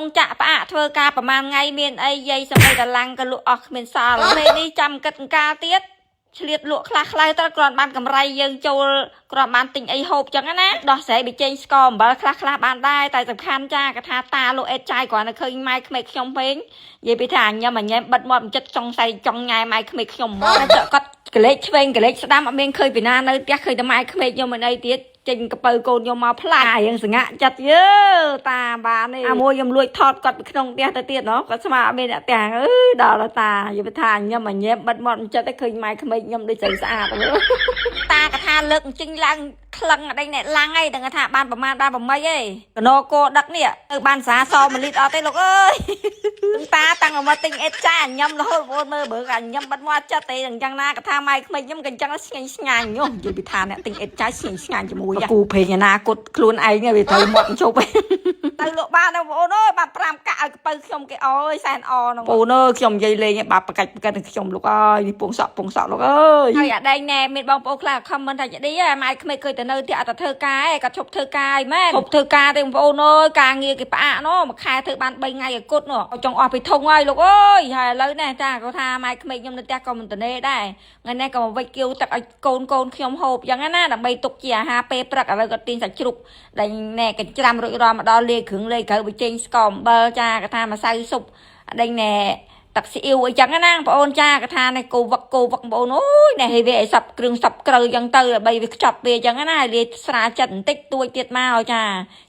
ងចាក់ផ្អាកធ្វើការប្រហែលថ្ងៃមានអីយាយសម្បីតឡាំងក៏លក់អស់គ្មានសល់ពេលនេះចាំគិតអង្ការទៀតឆ្លៀតលក់ខ្លះខ្លះទៅគ្រាន់បានកម្រៃយើងចូលគ្រាន់បានទិញអីហូបចឹងណាដោះស្រាយបិចេញស្ករអំបិលខ្លះខ្លះបានដែរតែសំខាន់ចាកថាតាលោកអេតចាយគ្រាន់តែឃើញម៉ែក្មេកខ្ញុំពេងនិយាយពីថាអញញ៉ាំអញញ៉ែមបិទមាត់មិនចិត្តចង់សៃចង់ញ៉ែម៉ែក្មេកខ្ញុំហ្មងតែគាត់កលេចឆ្វេងកលេចស្ដាំអត់មានឃើញពីណានៅផ្ទះឃើញតែម៉ែក្មេកខ្ញុំមិនអីទៀតចេញកពៅកូនខ្ញុំមកផ្លាច់រៀងសងាក់ចិត្តយើតាបាននេះអាមួយខ្ញុំលួចថតគាត់ពីក្នុងផ្ទះទៅទៀតណោះគាត់ស្មាអត់មានអ្នកផ្ទះអើយដល់តានិយាយថាញ៉ាំអញញ៉ែមបិទមាត់មិនចិត្តតែឃើញម៉ែក្មេកខ្ញុំដូចស្រីស្អាតតាកថាលើកចេញឡើងក្លឹងអីអ្នកឡាំងអីដឹងថាបានប្រមាណបានប្រមីអីកណោគោដឹកនេះទៅបានសាសមលីតអត់ទេលោកអើយ តាតាំងមកទិញអេតចាញ៉ាំរហូតបងមើលបើអាញ៉ាំបាត់មាត់ចិត្តទេអញ្ចឹងណាកថាម៉ែក្មេកខ្ញុំក៏អញ្ចឹងស្ងាញ់ស្ងាញ់ញោនិយាយពីថាអ្នកទិញអេតចាស្ងាញ់ស្ងាញ់ជាមួយគូព្រេងអនាគតខ្លួនឯងវាត្រូវមាត់ជប់ទៅលក់បានបងប្អូនអើយបាន5កាក់ឲ្យកពៅខ្ញុំគេអើយសែនអហ្នឹងបងប្អូនអើយខ្ញុំនិយាយលេងបាបបកាច់បកាច់នឹងខ្ញុំលោកអើយនេះពងសក់ពងសក់លោកអើយហើយអាដែងណែមានបងប្អូនខ្លះខមមិនថាចាឌីម៉ែក្មេកឃើញទៅនៅផ្ទះអត់ទៅធ្វើការឯងគាត់ឈប់ធ្វើការឯងមែនឈប់ធ្វើការទេបងប្អូនអើយការងារគេផ្អាកណោះមួយខែធ្វើបាន3ថ្ងៃឲ្យគត់ណោះចង់អស់ពីធុងហើយលោកអើយហើយឥឡូវនេះចាគាត់ថាម៉ែក្មេកខ្ញុំនៅផ្ទះក៏មិនតនេដែរថ្ងៃនេះក៏មកវិចគៀវទឹកឲ្យកូនកូនខ្ញុំហូបយ៉ាងណាដើម្បីទុកជាអាហារពេលព្រឹកឥឡូវគាត់ទាញសាច់ជ្រូកដែលណែកញ្ច្រាំរួចរាល់មកដល់លាយគ្រឿងលាយក្រៅបញ្ចេញស្ករអំបិលចាគាត់ថាម្សៅស៊ុបអដេញណែទឹកស៊ីអ៊ីវអីចឹងណាបងប្អូនចាគាត់ថានេះគោវឹកគោវឹកបងប្អូនអូយនេះឲ្យវាឲ្យសັບគ្រឿងសັບក្រូវចឹងទៅដើម្បីវាខ្ចប់វាចឹងណាឲ្យលាយស្រាចិត្តបន្តិចតួចទៀតមកចា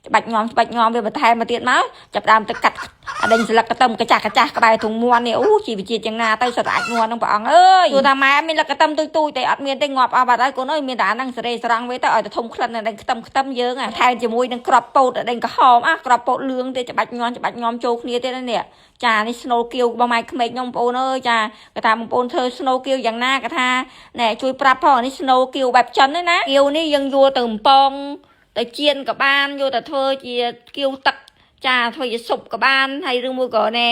ច្បាច់ងំច្បាច់ងំវាបន្ថែមមកទៀតមកចាប់ដើមទៅកាត់អដេញស្លឹកកទឹមកចាស់កចាស់ក្បែរធុងមាន់នេះអូជីវជាតិយ៉ាងណាទៅសិតអាចមាន់ហ្នឹងព្រះអង្គអើយទោះថាម៉ែមានលឹកកទឹមទូចទូចតែអត់មានទេងាប់អស់បាត់ហើយកូនអើយមានតែអាហ្នឹងសេរីស្រង់វាទៅឲ្យទៅធំក្លិនអដេញខ្ទឹមខ្ទឹមយើងថែមជាមួយនឹងក្របពោតអដេញក្រហមអាក្របពោតលឿងទេច្បាច់ងំច្បាច់ងំចូលគ្នាទៀតនេះចានេះស្នូលគៀវរបស់ម៉ែក្មេកខ្ញុំបងប្អូនអើយចាគាត់ថាបងប្អូនធ្វើស្នូលគៀវយ៉ាងណាគាត់ថាណែជួយប្រាប់ផងនេះស្នូលគៀវបែបចិនណាគៀវនេះយើងយកទៅបំពងទៅចៀនក៏បានយកទៅធ្វើជាគៀវទឹកចាធ្វើជាស៊ុបក៏បានហើយឬមួយក៏ណែ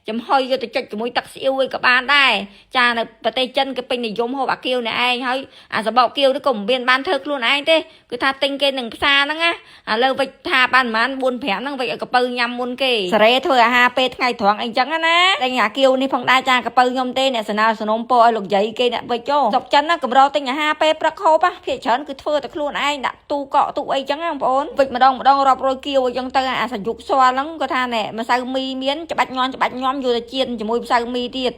ចំហុយយកទៅចុចជាមួយទឹកស្អ៊ីវអីក៏បានដែរចានៅប្រទេសចិនគេពេញនិយមហូបអាគៀវនេះឯងហើយអាសបកគៀវនេះក៏មិនមានបានធ្វើខ្លួនឯងទេគឺថាទិញគេនឹងផ្សារហ្នឹងណាឥឡូវវិចថាបានប្រហែល4 5ហ្នឹងវិចឲ្យកពៅញ៉ាំមុនគេសេរីធ្វើអាហារពេលថ្ងៃត្រង់អីចឹងណាតែអាគៀវនេះផងដែរចាកពៅខ្ញុំទេអ្នកសណៅសនំពោឲ្យលោកយាយគេអ្នកវិចចូលស្រុកចិនណាកម្រទិញអាហារពេលព្រឹកហូបភាគច្រើនគឺធ្វើតែខ្លួនឯងដាក់ទូកក់ទូអីចឹងណាបងប្អូនវិចម្ដងម្ដងរាប់រយគៀវអីចឹងទៅអាសយុកស្គាល់ហ្នឹងគាត់ថាណែម្សៅមីមានច្បាច់ញ៉ាំច្បាច់ញ៉ាំយកទៅចៀនជាមួយម្សៅមីទៀត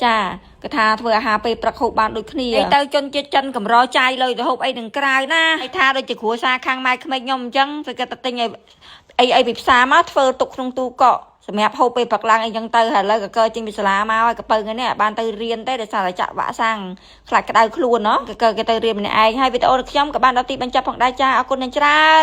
ចាគាត់ថាធ្វើអាហារពេលព្រឹកហូបបានដូចគ្នាទៅជនជាតិចិនកម្រចាយលុយទៅហូបអីនឹងក្រៅណាហើយថាដូចជាគ្រួសារខាងម៉ែក្មេកខ្ញុំអញ្ចឹងគេគាត់ទៅទិញអីអីអីពីផ្សារមកធ្វើទុកក្នុងទូកក់សម្រាប់ហូបពេលព្រឹកឡើងអីចឹងទៅហើយឥឡូវក៏កើចេញពីសាលាមកហើយកពៅនេះបានទៅរៀនទេដោយសារតែចាក់វ៉ាក់សាំងខ្លាចក្តៅខ្លួនណោះក៏កើគេទៅរៀនម្នាក់ឯងហើយវីដេអូរបស់ខ្ញុំក៏បានដល់ទីបញ្ចប់ផងដែរចាអរគុណច្រើន។